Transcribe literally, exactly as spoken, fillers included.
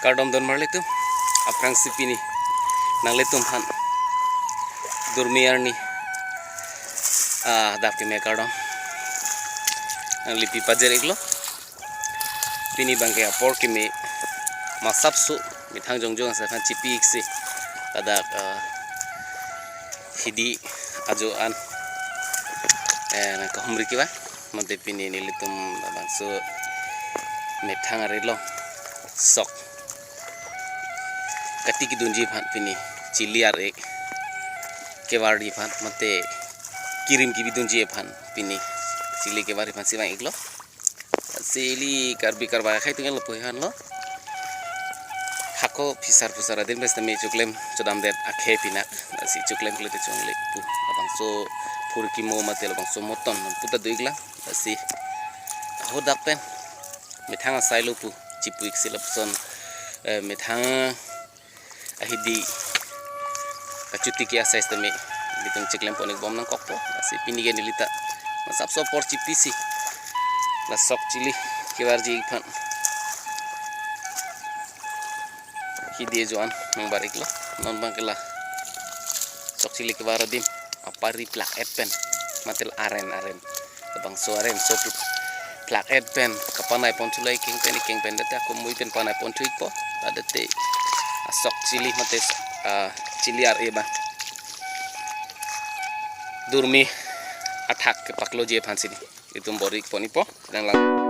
Kardom don marlitum, aphrangsi pini nanglitum aphan durmi arni, ah, adap keme kardom nangli pi pajir iklo. Pini abangke apor keme masapso methang jongjong asai aphan chipi iksi, ladak, ah, hidi ajo an, eh, nangkahumri kevang. Mate pini nelitum labangso methang ari along sok kati kedunji aphan pini chili ari kevarji aphan, mate kirim kebidunji aphan pini chili kevarji aphan si vang iklo. Lasi ili Karbi Karbak akhei atum ke lapu aphan lo. Hako phisar phusar adim bes tame choklem chodamdet akhei pina. Lasi choklem kle te chongle pu, labangso phurkimo mate labangso moton puta do iklang. Lasi ahodak pen methang asai lo pu chipu iksi lapuson, eh, methang ahidi kachuti ke asai tame nelitum chiklem pon ikbom nangkokpo. Lasi pini ke nelita masapso apor chipisi la sok chili kevarji aphan hidi ajo an nangbar iklo. Non abangke la sok chili kevar adim apari plak et pen, mate la aren aren, labangso arenso plak et pen kapanai ponthu, la ikeng pen ikeng pen date ako mui pen panai ponthu ikpo. Adate asok chili mate, ah, chili ari abang durmi athak kepakloji aphan si nelitum bor-i pon ikpo. Nanglang